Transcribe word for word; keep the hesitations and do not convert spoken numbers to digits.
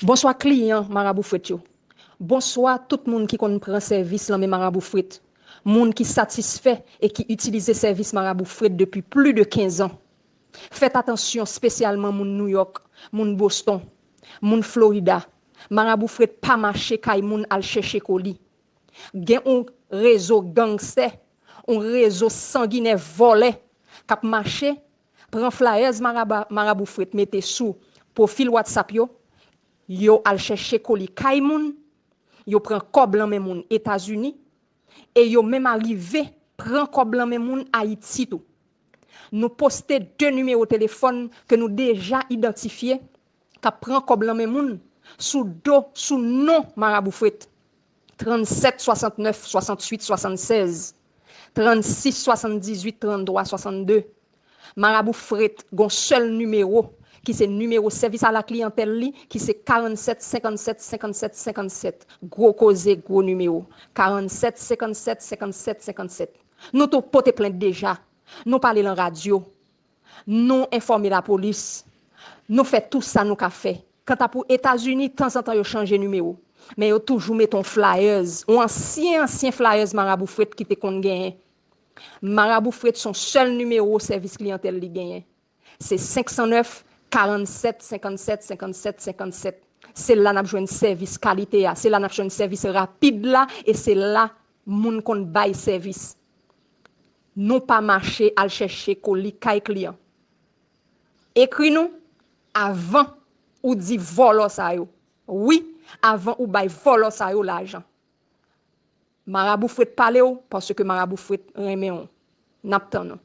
Bonswa kliyan Marabou Fret yo. Bonswa tout moun ki konn pran sèvis lan men Marabou Fret. Moun ki satisfè e ki itilize sèvis Marabou Fret depi pli de kenz an. Fèt atansyon, spesyalman moun Nouyòk, moun Boston, moun Florida. Marabou Fret pa mache kay moun al chèche koli. Gen yon rezo gangstè, yon rezo sanginè vòlè k ap mache, pran flyers Maraba- Marabou Fret mete sou pwofil WhatsApp yo, yo al chèche koli kay moun, yo pran kòb lan men moun Etazini, e yo menm arive pran kòb lan men moun Ayiti tou. Nou poste de nimewo telefòn ke nou deja idantifye k ap pran kòb lan men moun sou do, sou non Marabou Fret. Trannsèt swasantnèf swasanntuit swasannsèz, trannsis swasanndizuit tranntwa swasannde. Marabou Fret gon sèl nimewo ki se nimewo sèvis a la kliyantèl li, ki se karannsèt senkannsèt senkannsèt senkannsèt. Gwo koze, gwo nimewo. Karannsèt senkannsèt senkannsèt senkannsèt. Nou tou pote plent deja. Nou pale lan radyo. Nou enfòme lapolis. Nou fè tou sa nou ka fè. Kanta pou Etazini, tanzantan yo chanje nimewo. Men yo toujou mete yon flyers, yon ansyen, ansyen flyers Marabou Fret ki te konn genyen. Marabou Fret se yon sèl nimewo sèvis kliyantèl li genyen. Se senk san nèf, karannsèt senkannsèt senkannsèt senkannsèt. Se la n ap jwenn sèvis kalite a, se la n ap jwenn sèvis rapid la, e se la moun konn bay sèvis. Nou pa mache al chèche koli kay kliyan. Ekri nou avan ou di vòlò sa yo. Wi, avan ou bay vòlò sa yo lajan. Marabou Fret pale w, paske Marabou Fret renmen w. N ap tann ou.